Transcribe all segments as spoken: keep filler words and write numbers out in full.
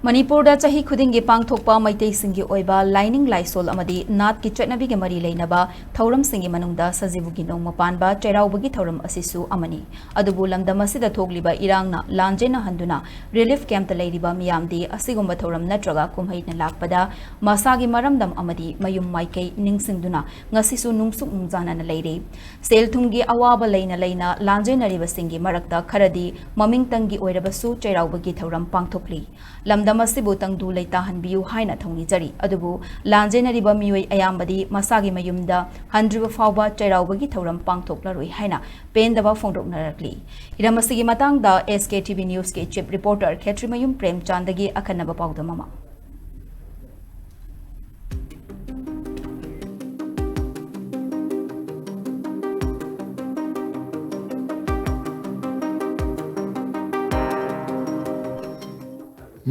ꯃꯅꯤꯄꯨꯔꯗ ꯆꯍꯤ ꯈꯨꯗꯤꯡꯒꯤ ꯄꯥꯡꯊꯣꯛꯄ ꯃꯩꯇꯩꯁꯤꯡꯒꯤ ꯑꯣꯏꯕ ꯂꯥꯏꯅꯤꯡ ꯂꯥꯏꯁꯣꯜ ꯑꯃꯗꯤ ꯅꯥꯠꯀꯤ ꯆꯠꯅꯕꯤꯒ ꯃꯔꯤ ꯂꯩꯅꯕ ꯊꯧꯔꯝꯁꯤꯡꯒꯤ ꯃꯅꯨꯡꯗ ꯁꯖꯤꯕꯨꯒꯤ ꯅꯣꯡꯃ ꯄꯥꯟꯕ ꯆꯩꯔꯥꯎꯕꯒꯤ ꯊꯧꯔꯝ ꯑꯁꯤꯁꯨ ꯑꯃꯅꯤ꯫ ꯑꯗꯨꯕꯨ ꯂꯝꯗꯝ ꯑꯁꯤꯗ ꯊꯣꯛꯂꯤꯕ ꯏꯔꯥꯡꯅ ꯂꯥꯟꯖꯦꯟꯅꯍꯟꯗꯨꯅ ꯔꯤꯂꯤꯐ ꯀꯦꯝꯞꯇ ꯂꯩꯔꯤꯕ ꯃꯤꯌꯥꯝꯗꯤ ꯑꯁꯤꯒꯨꯝꯕ ꯊꯧꯔꯝ ꯅꯠꯇ꯭ꯔꯒ ꯀꯨꯝꯍꯩꯅ ꯂꯥꯛꯄꯗ ꯃꯁꯥꯒꯤ ꯃꯔꯝꯗꯝ ꯑꯃꯗꯤ ꯃꯌꯨꯝ ꯃꯥꯏꯀꯩ ꯅꯤꯡꯁꯤꯡꯗꯨꯅ ꯉꯁꯤꯁꯨ ꯅꯨꯡꯁꯨꯛ ꯅꯨꯡꯖꯥꯅꯅ ꯂꯩꯔꯤ꯫ ꯁꯦꯜ ꯊꯨꯝꯒꯤ ꯑꯋꯥꯕ ꯂꯩꯅ ꯂꯩꯅ ꯂꯥꯟꯖꯦꯟꯅꯔꯤꯕꯁꯤꯡꯒꯤ ꯃꯔꯛꯇ ꯈꯔꯗꯤ ꯃꯃꯤꯡꯇꯪꯒꯤ ꯑꯣꯏꯔꯕꯁꯨ ꯆꯩꯔꯥꯎꯕꯒꯤ ꯊꯧꯔꯝ ꯄꯥꯡꯊꯣꯛꯂꯤ꯫ ꯂꯝꯗꯝ ꯑꯁꯤꯕꯨ ꯇꯪꯗꯨ ꯂꯩꯇꯥꯍꯟꯕꯤꯌꯨ ꯍꯥꯏꯅ ꯊꯧꯅꯤꯖꯔꯤ꯫ ꯑꯗꯨꯕꯨ ꯂꯥꯟꯖꯦꯟꯅꯔꯤꯕ ꯃꯤꯑꯣꯏ ꯑꯌꯥꯝꯕꯗꯤ ꯃꯁꯥꯒꯤ ꯃꯌꯨꯝꯗ ꯍꯟꯗ꯭ꯔꯤꯕ ꯐꯥꯎꯕ ꯆꯩꯔꯥꯎꯕꯒꯤ ꯊꯧꯔꯝ ꯄꯥꯡꯊꯣꯛꯂꯔꯣꯏ ꯍꯥꯏꯅ ꯄꯦꯟꯗꯕ ꯐꯣꯡꯗꯣꯛꯅꯔꯛꯂꯤ꯫ ꯍꯤꯔꯝ ꯑꯁꯤꯒꯤ ꯃꯇꯥꯡꯗ SKTV News ꯀꯤ chief reporter ꯈꯦꯇ꯭ꯔꯤꯃꯌꯨꯝ ꯄ꯭ꯔꯦꯝꯆꯥꯟꯗꯒꯤ ꯑꯈꯟꯅꯕ ꯄꯥꯎꯗꯝ ꯑꯃ꯫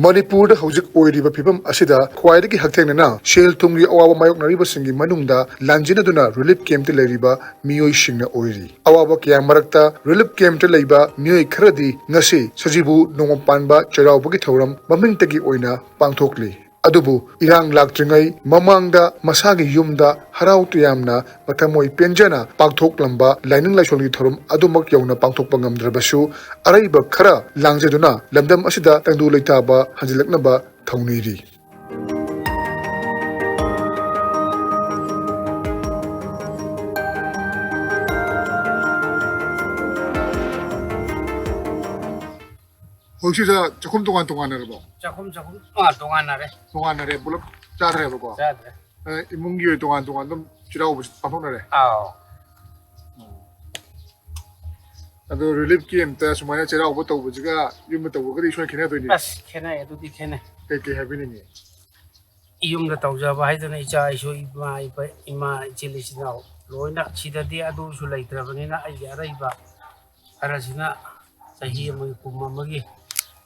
ꯃꯅꯤꯄꯨꯔꯗ ꯍꯧꯖꯤꯛ ꯑꯣꯏꯔꯤꯕ ꯐꯤꯕꯝ ꯑꯁꯤꯗ ꯈ꯭ꯋꯥꯏꯗꯒꯤ ꯍꯛꯊꯦꯡꯅꯅ ꯁꯦꯜ ꯊꯨꯝꯒꯤ ꯑꯋꯥꯕ ꯃꯥꯌꯣꯛꯅꯔꯤꯕꯁꯤꯡꯒꯤ ꯃꯅꯨꯡꯗ ꯂꯥꯟꯖꯦꯟꯅꯗꯨꯅ ꯔꯤꯂꯤꯐ ꯀꯦꯝꯞꯇ ꯂꯩꯔꯤꯕ ꯃꯤꯑꯣꯏꯁꯤꯡꯅ ꯑꯣꯏꯔꯤ꯫ ꯑꯋꯥꯕ ꯀꯌꯥ ꯃꯔꯛꯇ ꯔꯤꯂꯤꯐ ꯀꯦꯝꯞꯇ ꯂꯩꯕ ꯃꯤꯑꯣꯏ ꯈꯔꯗꯤ ꯉꯁꯤ ꯁꯖꯤꯕꯨ ꯅꯣꯡꯃ ꯄꯥꯟꯕ ꯆꯩꯔꯥꯎꯕꯒꯤ ꯊꯧꯔꯝ ꯃꯃꯤꯡꯇꯒꯤ ꯑꯣꯏꯅ ꯄꯥꯡꯊꯣꯛꯂꯤ꯫ ꯑꯗꯨꯕꯨ ꯏꯔꯥꯡ ꯂꯥꯛꯇ꯭ꯔꯤꯉꯩ ꯃꯃꯥꯡꯗ ꯃꯁꯥꯒꯤ ꯌꯨꯝꯗ ꯍꯔꯥꯎ ꯇꯌꯥꯝꯅ ꯃꯊꯃꯣꯏ ꯄꯦꯟꯖꯅ ꯄꯥꯡꯊꯣꯛꯂꯝꯕ ꯂꯥꯏꯅꯤꯡ ꯂꯥꯏꯁꯣꯜꯒꯤ ꯊꯧꯔꯝ ꯑꯗꯨꯃꯛ ꯌꯧꯅ ꯄꯥꯡꯊꯣꯛꯄ ꯉꯝꯗ꯭ꯔꯕꯁꯨ, ꯑꯔꯩꯕ ꯈꯔ ꯂꯥꯡꯖꯗꯨꯅ ꯂꯝꯗꯝ ꯑꯁꯤꯗ ꯇꯪꯗꯨ ꯂꯩꯇꯥꯕ ꯍꯟꯖꯤꯜꯂꯛꯅꯕ ꯊꯧꯅꯤꯔꯤ꯫ ꯍꯧꯖꯤꯛꯁꯤꯗ ꯆꯥꯛꯈꯨꯝ ꯇꯣꯉꯥꯟ ꯇꯣꯉꯥꯟꯅꯔꯕꯣ? ꯆꯥꯛꯈꯨꯝ, ꯆꯥꯛꯈꯨꯝ, ꯑꯥ, ꯇꯣꯉꯥꯟꯅꯔꯦ꯫ ꯇꯣꯉꯥꯟꯅꯔꯦ, ꯄꯨꯂꯞ ꯆꯥꯗ꯭ꯔꯦꯕꯀꯣ? ꯆꯥꯗ꯭ꯔꯦ꯫ ꯑꯦ, ꯏꯃꯨꯡꯒꯤ ꯑꯣꯏ ꯇꯣꯉꯥꯟ ꯇꯣꯉꯥꯟ ꯑꯗꯨꯝ ꯆꯩꯔꯥꯎꯕꯁꯤ ꯄꯥꯡꯊꯣꯛꯅꯔꯦ? ꯑꯥꯎ꯫ ꯑꯗꯣ ꯔꯤꯂꯤꯐ ꯀꯦꯝꯞꯇ ꯁꯨꯃꯥꯏꯅ ꯆꯩꯔꯥꯎꯕ ꯇꯧꯕꯁꯤꯒ ꯌꯨꯝꯗ ꯇꯧꯕꯒꯗꯤ ꯁꯣꯏꯅ ꯈꯦꯠꯅꯗꯣꯏꯅꯤ? ꯑꯁ, ꯈꯦꯠꯅꯩ, ꯑꯗꯨꯗꯤ ꯈꯦꯠꯅꯩ꯫ ꯀꯩ ꯀꯩ ꯍꯥꯏꯕꯤꯅꯤꯡꯉꯤ? ꯌꯨꯝꯗ ꯇꯧꯖꯕ ꯍꯥꯏꯗꯅ ꯏꯆꯥ ꯏꯁꯨ, ꯏꯃꯥ, ꯏꯄꯥ, ꯏꯃꯥ, ꯏꯆꯤꯜ ꯏꯆꯤꯟ ꯏꯅꯥꯎ ꯂꯣꯏꯅ ꯁꯤꯗꯗꯤ ꯑꯗꯨꯁꯨ ꯂꯩꯇ꯭ꯔꯕꯅꯤꯅ ꯑꯩꯒꯤ ꯑꯔꯩꯕ ꯈꯔꯁꯤꯅ ꯆꯍꯤ ꯑꯃꯒꯤ, ꯀꯨꯝ ꯑꯃꯒꯤ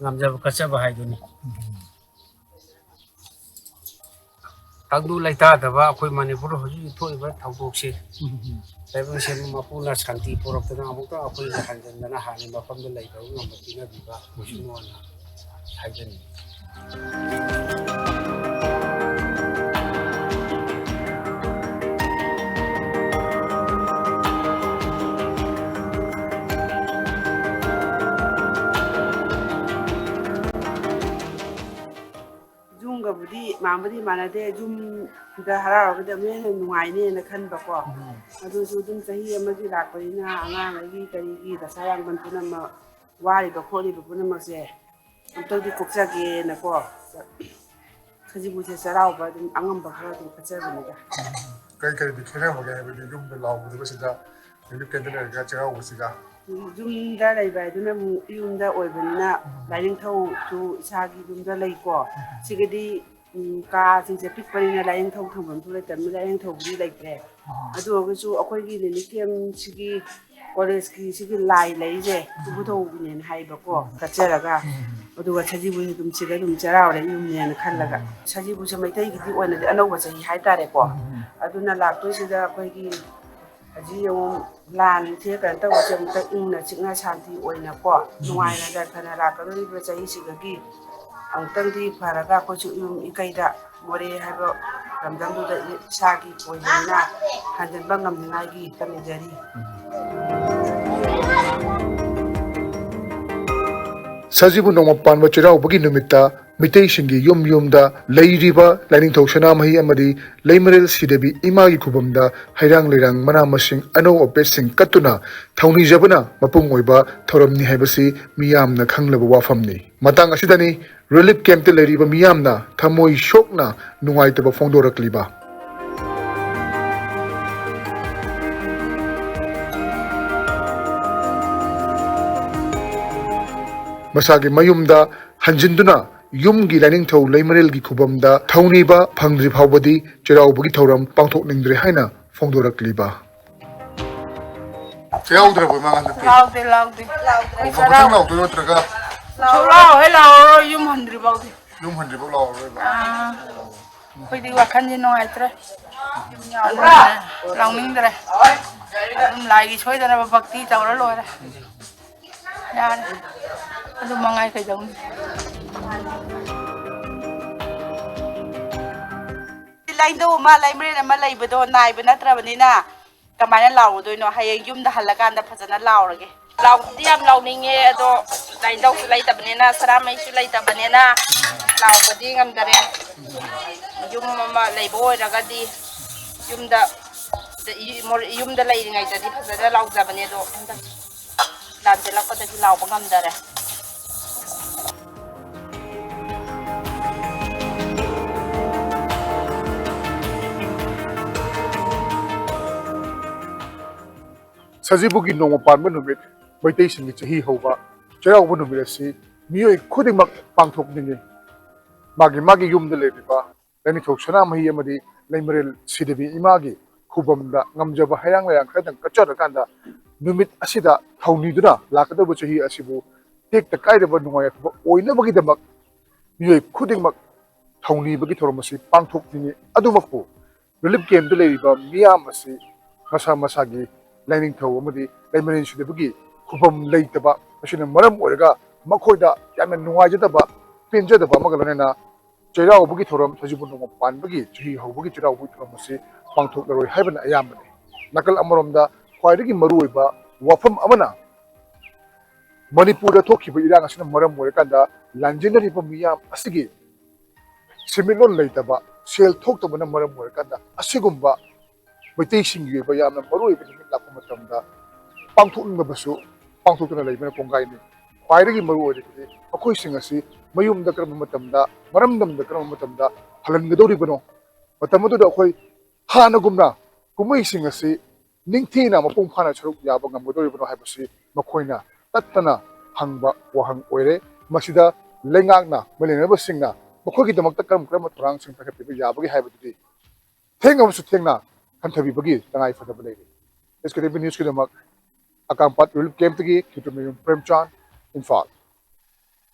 ꯉꯝꯖꯕ ꯀꯠꯆꯕ ꯍꯥꯏꯗꯨꯅꯤ꯫ ꯇꯪꯗꯨ ꯂꯩꯇꯥꯗꯕ ꯑꯩꯈꯣꯏ ꯃꯅꯤꯄꯨꯔ ꯍꯧꯖꯤꯛ ꯍꯧꯖꯤꯛ ꯊꯣꯛꯏꯕ ꯊꯧꯗꯣꯛꯁꯦ, ꯇꯥꯏꯕꯪ ꯁꯦꯝꯕ ꯃꯄꯨꯅ ꯁꯥꯟꯇꯤ ꯄꯨꯔꯛꯇꯅ ꯑꯃꯨꯛꯇ ꯑꯩꯈꯣꯏꯅ ꯍꯟꯖꯤꯟꯗꯅ ꯍꯥꯟꯅꯒꯤ ꯃꯐꯝꯗ ꯂꯩꯕ ꯉꯝꯕ ꯄꯤꯅꯕꯤꯕ ꯑꯣꯏꯁꯅꯨꯅ ꯍꯥꯏꯖꯅꯤꯡꯏ꯫ ꯌꯨꯝꯒꯕꯨꯗꯤ ꯃꯥꯟꯕꯗꯤ ꯃꯥꯟꯅꯗꯦ, ꯌꯨꯝꯗ ꯍꯔꯥꯎꯔꯒꯗꯤ ꯑꯃꯨꯛ ꯍꯦꯟꯅ ꯅꯨꯡꯉꯥꯏꯅꯦꯅ ꯈꯟꯕꯀꯣ꯫ ꯎꯝ꯫ ꯑꯗꯨꯁꯨ ꯑꯗꯨꯝ ꯆꯍꯤ ꯑꯃꯒꯤ ꯂꯥꯛꯄꯅꯤꯅ ꯑꯉꯥꯡꯈꯩꯒꯤ ꯀꯔꯤꯒꯤ ꯗꯁꯥ ꯂꯥꯡꯕꯟ ꯄꯨꯝꯅꯃꯛ, ꯋꯥꯔꯤꯕ ꯈꯣꯠꯂꯤꯕ ꯄꯨꯝꯅꯃꯛꯁꯦ ꯑꯝꯇꯪꯗꯤ ꯀꯣꯛꯆꯒꯦꯅꯀꯣ꯫ ꯁꯖꯤꯕꯨꯁꯦ ꯆꯩꯔꯥꯎꯕ ꯑꯗꯨꯝ ꯑꯉꯝꯕ ꯈꯔ ꯑꯗꯨꯝ ꯀꯠꯆꯕꯅꯤꯗ꯫ ꯀꯔꯤ ꯀꯔꯤꯗꯤ ꯈꯦꯠꯅꯕꯒꯦ ꯍꯥꯏꯕꯗꯤ ꯌꯨꯝꯗ ꯂꯥꯎꯕꯗꯨꯒ ꯁꯤꯗ ꯔꯤꯂꯤꯐ ꯀꯦꯝꯞꯇ ꯂꯩꯔꯒ ꯆꯩꯔꯥꯎꯕꯁꯤꯒ? ꯌꯨꯝꯗ ꯂꯩꯕ ꯍꯥꯏꯗꯨꯅ ꯑꯃꯨꯛ ꯌꯨꯝꯗ ꯑꯣꯏꯕꯅꯤꯅ ꯎꯝ꯫ ꯂꯥꯏꯅꯤꯡꯊꯧꯁꯨ ꯏꯁꯥꯒꯤ ꯌꯨꯝꯗ ꯂꯩꯀꯣ꯫ ꯎꯝ꯫ ꯁꯤꯒꯗꯤ, ꯎꯝ, ꯀꯥꯁꯤꯡꯁꯦ ꯄꯤꯛꯄꯅꯤꯅ ꯂꯥꯏꯅꯤꯡꯊꯧ ꯊꯝꯐꯝꯁꯨ ꯂꯩꯇꯕꯅꯤꯅ ꯂꯥꯏꯅꯤꯡꯊꯧꯕꯨꯗꯤ ꯂꯩꯇ꯭ꯔꯦ꯫ ꯑꯥ꯫ ꯑꯗꯨ ꯑꯣꯏꯔꯒꯁꯨ ꯑꯩꯈꯣꯏꯒꯤ ꯔꯤꯂꯤꯐ ꯀꯦꯝꯞꯁꯤꯒꯤ ꯀꯣꯂꯦꯖꯀꯤ ꯁꯤꯒꯤ ꯂꯥꯏ ꯂꯩꯔꯤꯁꯦ ꯎꯝ꯫ ꯏꯕꯨꯙꯧꯒꯤꯅꯦꯅ ꯍꯥꯏꯕꯀꯣ, ꯎꯝ꯫ ꯀꯠꯆꯔꯒ꯫ ꯎꯝ꯫ ꯑꯗꯨꯒ ꯁꯖꯤꯕꯨꯁꯦ ꯑꯗꯨꯝ ꯁꯤꯗ ꯑꯗꯨꯝ ꯆꯩꯔꯥꯎꯔꯦ ꯌꯨꯝꯅꯦꯅ ꯈꯜꯂꯒ꯫ ꯎꯝ꯫ ꯁꯖꯤꯕꯨꯁꯦ ꯃꯩꯇꯩꯒꯤꯗꯤ ꯑꯣꯏꯅꯗꯤ ꯑꯅꯧꯕ ꯆꯍꯤ ꯍꯥꯏꯇꯥꯔꯦꯀꯣ꯫ ꯎꯝ꯫ ꯑꯗꯨꯅ ꯂꯥꯛꯇꯣꯏꯁꯤꯗ ꯑꯩꯈꯣꯏꯒꯤ ꯍꯧꯖꯤꯛ ꯌꯦꯡꯉꯨ, ꯂꯥꯟꯁꯦ ꯀꯩꯅꯣ ꯇꯧꯕꯁꯦ ꯑꯃꯨꯛꯇ ꯏꯪꯅ ꯆꯤꯛꯅ ꯁꯥꯟꯇꯤ ꯑꯣꯏꯅꯀꯣ, ꯎꯝ꯫ ꯅꯨꯡꯉꯥꯏꯅ ꯌꯥꯏꯐꯅ ꯂꯥꯛꯀꯗꯧꯔꯤꯕ ꯆꯍꯤꯁꯤꯗꯒꯤ ꯑꯃꯨꯛꯇꯪꯗꯤ ꯐꯔꯒ ꯑꯩꯈꯣꯏꯁꯨ ꯌꯨꯝ ꯏꯀꯩꯗ ꯃꯣꯔꯦ ꯍꯥꯏꯕ ꯂꯝꯗꯝꯗꯨꯗ ꯏꯁꯥꯒꯤ ꯑꯣꯏꯕꯅꯤꯅ ꯍꯟꯖꯤꯟꯕ ꯉꯝꯅꯤꯉꯥꯏꯒꯤ ꯇꯝꯖꯔꯤ꯫ ꯁꯖꯤꯕꯨ ꯅꯣꯡꯃ ꯄꯥꯟꯕ ꯆꯩꯔꯥꯎꯕꯒꯤ ꯅꯨꯃꯤꯠꯇ ꯃꯤꯇꯩꯁꯤꯡꯒꯤ ꯌꯨꯝ ꯌꯨꯝꯗ ꯂꯩꯔꯤꯕ ꯂꯥꯏꯅꯤꯡꯊꯧ ꯁꯅꯥꯃꯍꯤ ꯑꯃꯗꯤ ꯂꯩꯃꯔꯦꯜ ꯁꯤꯗꯦꯕꯤ ꯏꯃꯥꯒꯤ ꯈꯨꯕꯝꯗ ꯍꯩꯔꯥꯡ ꯂꯩꯔꯥꯡ ꯃꯅꯥ ꯃꯁꯤꯡ ꯑꯅꯧ ꯑꯄꯦꯠꯁꯤꯡ ꯀꯠꯇꯨꯅ ꯊꯧꯅꯤꯖꯕꯅ ꯃꯄꯨꯡ ꯑꯣꯏꯕ ꯊꯧꯔꯝꯅꯤ ꯍꯥꯏꯕꯁꯤ ꯃꯤꯌꯥꯝꯅ ꯈꯪꯂꯕ ꯋꯥꯐꯝꯅꯤ꯫ ꯃꯇꯥꯡ ꯑꯁꯤꯗꯅꯤ ꯔꯤꯂꯤꯐ ꯀꯦꯝꯞꯇ ꯂꯩꯔꯤꯕ ꯃꯤꯌꯥꯝꯅ ꯊꯃꯣꯏ ꯁꯣꯛꯅ ꯅꯨꯡꯉꯥꯏꯇꯕ ꯐꯣꯡꯗꯣꯔꯛꯂꯤꯕ꯫ ꯃꯁꯥꯒꯤ ꯃꯌꯨꯝꯗ ꯍꯟꯖꯤꯟꯗꯨꯅ ꯌꯨꯝꯒꯤ ꯂꯥꯏꯅꯤꯡꯊꯧ ꯂꯩꯃꯔꯦꯜꯒꯤ ꯈꯨꯕꯝꯗ ꯊꯧꯅꯤꯕ ꯐꯪꯗ꯭ꯔꯤ ꯐꯥꯎꯕꯗꯤ ꯆꯩꯔꯥꯎꯕꯒꯤ ꯊꯧꯔꯝ ꯄꯥꯡꯊꯣꯛꯅꯤꯡꯗ꯭ꯔꯦ ꯍꯥꯏꯅ ꯐꯣꯡꯗꯣꯔꯛꯂꯤꯕ꯫ ꯌꯥꯎꯗ꯭ꯔꯕꯣ ꯏꯃꯥ ꯍꯟꯗꯛꯇꯤ? ꯂꯥꯎꯗꯦ, ꯂꯥꯎꯗꯦ꯫ ꯑꯩꯈꯣꯏ ꯑꯣ, ꯆꯩꯔꯥꯎ-, ꯃꯊꯪ ꯂꯥꯎꯗꯣꯏ ꯅꯠꯇ꯭ꯔꯒ? ꯁꯨꯛꯂꯥꯎ ꯍꯦꯛ ꯂꯥꯎꯔꯔꯣꯏ, ꯌꯨꯝ ꯍꯟꯗ꯭ꯔꯤ ꯐꯥꯎꯗꯤ꯫ ꯌꯨꯝ ꯍꯟꯗ꯭ꯔꯤ ꯐꯥꯎ ꯂꯥꯎꯔꯔꯣꯏꯕ? ꯑꯥ꯫ ꯑꯩꯈꯣꯏꯗꯤ ꯋꯥꯈꯜꯁꯦ ꯅꯨꯡꯉꯥꯏꯇ꯭ꯔꯦ꯫ ꯑꯗꯨꯅꯅꯦ, ꯂꯥꯎꯅꯤꯡꯗ꯭ꯔꯦ꯫ ꯑꯗꯨꯝ ꯂꯥꯏꯒꯤ ꯁꯣꯏꯗꯅꯕ ꯚꯛꯇꯤ ꯇꯧꯔ ꯂꯣꯏꯔꯦ꯫ ꯌꯥꯔꯦ꯫ ꯑꯗꯨ ꯃꯉꯥꯏ ꯀꯩꯗꯧꯅꯤ? ꯍꯩꯅꯧ ꯑꯃ, ꯂꯩꯃꯔꯦꯟ ꯑꯃ ꯂꯩꯕꯗꯣ ꯅꯥꯏꯕ ꯅꯠꯇ꯭ꯔꯕꯅꯤꯅ ꯀꯃꯥꯏꯅ ꯂꯥꯎꯔꯨꯗꯣꯏꯅꯣ? ꯍꯌꯦꯡ ꯌꯨꯝꯗ ꯍꯜꯂꯀꯥꯟꯗ ꯐꯖꯅ ꯂꯥꯎꯔꯒꯦ꯫ ꯂꯥꯎꯕꯗꯤ ꯌꯥꯝ ꯂꯥꯎꯅꯤꯡꯉꯦ, ꯑꯗꯣ ꯂꯥꯏꯅꯤꯡꯊꯧꯁꯨ ꯂꯩꯇꯕꯅꯤꯅ, ꯁꯅꯥꯃꯍꯤꯁꯨ ꯂꯩꯇꯕꯅꯤꯅ ꯂꯥꯎꯕꯗꯤ ꯉꯝꯗꯔꯦ꯫ ꯌꯨꯝ ꯑꯃ ꯂꯩꯕ ꯑꯣꯏꯔꯒꯗꯤ ꯌꯨꯝꯗ, ꯌꯨꯝꯗ ꯂꯩꯔꯤꯉꯩꯗꯗꯤ ꯐꯖꯅ ꯂꯥꯎꯖꯕꯅꯦ, ꯑꯗꯣ ꯍꯟꯗꯛ ꯂꯥꯟ ꯆꯦꯜꯂꯛꯄꯗꯒꯤ ꯂꯥꯎꯕ ꯉꯝꯗꯔꯦ꯫ ꯁꯖꯤꯕꯨꯒꯤ ꯅꯣꯡꯃ ꯄꯥꯟꯕ ꯅꯨꯃꯤꯠ, ꯃꯩꯇꯩꯁꯤꯡꯒꯤ ꯆꯍꯤ ꯍꯧꯕ ꯆꯩꯔꯥꯎꯕ ꯅꯨꯃꯤꯠ ꯑꯁꯤ ꯃꯤꯑꯣꯏ ꯈꯨꯗꯤꯡꯃꯛ ꯄꯥꯡꯊꯣꯛꯅꯤꯡꯏ꯫ ꯃꯥꯒꯤ ꯃꯥꯒꯤ ꯌꯨꯝꯗ ꯂꯩꯔꯤꯕ ꯂꯥꯏꯅꯤꯡꯊꯧ ꯁꯅꯥꯃꯍꯤ ꯑꯃꯗꯤ ꯂꯩꯃꯔꯦꯜ ꯁꯤꯗꯦꯕꯤ ꯏꯃꯥꯒꯤ ꯈꯨꯕꯝꯗ ꯉꯝꯖꯕ ꯍꯩꯔꯥꯡ ꯂꯩꯔꯥꯡ ꯈꯔꯗꯪ ꯀꯠꯆꯔꯀꯥꯟꯗ ꯅꯨꯃꯤꯠ ꯑꯁꯤꯗ ꯊꯧꯅꯤꯗꯨꯅ ꯂꯥꯛꯀꯗꯧꯕ ꯆꯍꯤ ꯑꯁꯤꯕꯨ ꯇꯦꯛꯇ ꯀꯥꯏꯗꯕ ꯅꯨꯡꯉꯥꯏ ꯌꯥꯏꯐꯕ ꯑꯣꯏꯅꯕꯒꯤꯗꯃꯛ ꯃꯤꯑꯣꯏ ꯈꯨꯗꯤꯡꯃꯛ ꯊꯧꯅꯤꯕꯒꯤ ꯊꯧꯔꯝ ꯑꯁꯤ ꯄꯥꯡꯊꯣꯛꯅꯤꯡꯏ꯫ ꯑꯗꯨꯃꯛꯄꯨ ꯔꯤꯂꯤꯐ ꯀꯦꯝꯞꯇ ꯂꯩꯔꯤꯕ ꯃꯤꯌꯥꯝ ꯑꯁꯤ ꯃꯁꯥ ꯃꯁꯥꯒꯤ ꯂꯥꯏꯅꯤꯡꯊꯧ ꯑꯃꯗꯤ ꯂꯩꯃꯔꯦꯟ ꯁꯤꯗꯕꯒꯤ ꯈꯨꯕꯝ ꯂꯩꯇꯕ ꯑꯁꯤꯅ ꯃꯔꯝ ꯑꯣꯏꯔꯒ ꯃꯈꯣꯏꯗ ꯌꯥꯝꯅ ꯅꯨꯡꯉꯥꯏꯖꯗꯕ, ꯄꯦꯟꯖꯗꯕ ꯑꯃꯒ ꯂꯣꯏꯅꯅ ꯆꯩꯔꯥꯎꯕꯒꯤ ꯊꯧꯔꯝ, ꯁꯖꯤꯕꯨ ꯅꯣꯡꯃ ꯄꯥꯟꯕꯒꯤ ꯆꯍꯤ ꯍꯧꯕꯒꯤ ꯆꯩꯔꯥꯎꯕꯒꯤ ꯊꯧꯔꯝ ꯑꯁꯤ ꯄꯥꯡꯊꯣꯛꯂꯔꯣꯏ ꯍꯥꯏꯕꯅ ꯑꯌꯥꯝꯕꯅꯤ꯫ ꯅꯥꯀꯜ ꯑꯃꯔꯣꯝꯗ ꯈ꯭ꯋꯥꯏꯗꯒꯤ ꯃꯔꯨꯑꯣꯏꯕ ꯋꯥꯐꯝ ꯑꯃꯅ ꯃꯅꯤꯄꯨꯔꯗ ꯊꯣꯛꯈꯤꯕ ꯏꯔꯥꯡ ꯑꯁꯤꯅ ꯃꯔꯝ ꯑꯣꯏꯔꯀꯥꯟꯗ ꯂꯥꯟꯖꯦꯟꯅꯔꯤꯕ ꯃꯤꯌꯥꯝ ꯑꯁꯤꯒꯤ ꯁꯦꯟꯃꯤꯠꯂꯣꯟ ꯂꯩꯇꯕ, ꯁꯦꯜ ꯊꯣꯛꯇꯕꯅ ꯃꯔꯝ ꯑꯣꯏꯔꯀꯥꯟꯗ ꯑꯁꯤꯒꯨꯝꯕ ꯃꯩꯇꯩꯁꯤꯡꯒꯤ ꯑꯣꯏꯕ ꯌꯥꯝꯅ ꯃꯔꯨꯑꯣꯏꯕ ꯅꯨꯃꯤꯠ ꯂꯥꯛꯄ ꯃꯇꯝꯗ ꯄꯥꯡꯊꯣꯛꯅꯤꯡꯂꯕꯁꯨ ꯄꯥꯡꯊꯣꯛꯇꯨꯅ ꯂꯩꯕꯅ ꯀꯣꯡꯒꯥꯏꯅꯤ꯫ ꯈ꯭ꯋꯥꯏꯗꯒꯤ ꯃꯔꯨꯑꯣꯏꯔꯤꯕꯗꯤ ꯃꯈꯣꯏꯁꯤꯡ ꯑꯁꯤ ꯃꯌꯨꯝꯗ ꯀꯔꯝꯕ ꯃꯇꯝꯗ, ꯃꯔꯝꯗꯝꯗ ꯀꯔꯝꯕ ꯃꯇꯝꯗ ꯍꯜꯍꯟꯒꯗꯧꯔꯤꯕꯅꯣ? ꯃꯇꯝ ꯑꯗꯨꯗ ꯑꯩꯈꯣꯏ ꯍꯥꯟꯅꯒꯨꯝꯅ ꯀꯨꯝꯍꯩꯁꯤꯡ ꯑꯁꯤ ꯅꯤꯡꯊꯤꯅ ꯃꯄꯨꯡ ꯐꯥꯅ ꯁꯔꯨꯛ ꯌꯥꯕ ꯉꯝꯒꯗꯧꯔꯤꯕꯅꯣ ꯍꯥꯏꯕꯁꯤ ꯃꯈꯣꯏꯅ ꯇꯠꯇꯅ ꯍꯪꯕ ꯋꯥꯍꯪ ꯑꯣꯏꯔꯦ꯫ ꯃꯁꯤꯗ ꯂꯩꯉꯥꯛꯅ, ꯃꯔꯤ ꯂꯩꯅꯕꯁꯤꯡꯅ ꯃꯈꯣꯏꯒꯤꯗꯃꯛꯇ ꯀꯔꯝ ꯀꯔꯝꯕ ꯊꯧꯔꯥꯡꯁꯤꯡ ꯄꯥꯏꯈꯠꯄꯤꯕ ꯌꯥꯕꯒꯦ ꯍꯥꯏꯕꯗꯨꯗꯤ ꯊꯦꯡꯉꯕꯁꯨ ꯊꯦꯡꯅ ꯈꯟꯊꯕꯤꯕꯒꯤ ꯇꯉꯥꯏ ꯐꯗꯕ ꯂꯩꯔꯤ꯫ ꯑꯦꯁ ꯀꯦ ꯇꯤ ꯚꯤ ꯅ꯭ꯌꯨꯁꯀꯤꯗꯃꯛ ꯑꯀꯥꯝꯄꯥꯠ ꯔꯤꯂꯤꯐ ꯀꯦꯝꯞꯇꯒꯤ ꯈꯦꯇ꯭ꯔꯤꯃꯌꯨꯝ ꯄ꯭ꯔꯦꯝꯆꯥꯟ, ꯏꯝꯐꯥꯜ꯫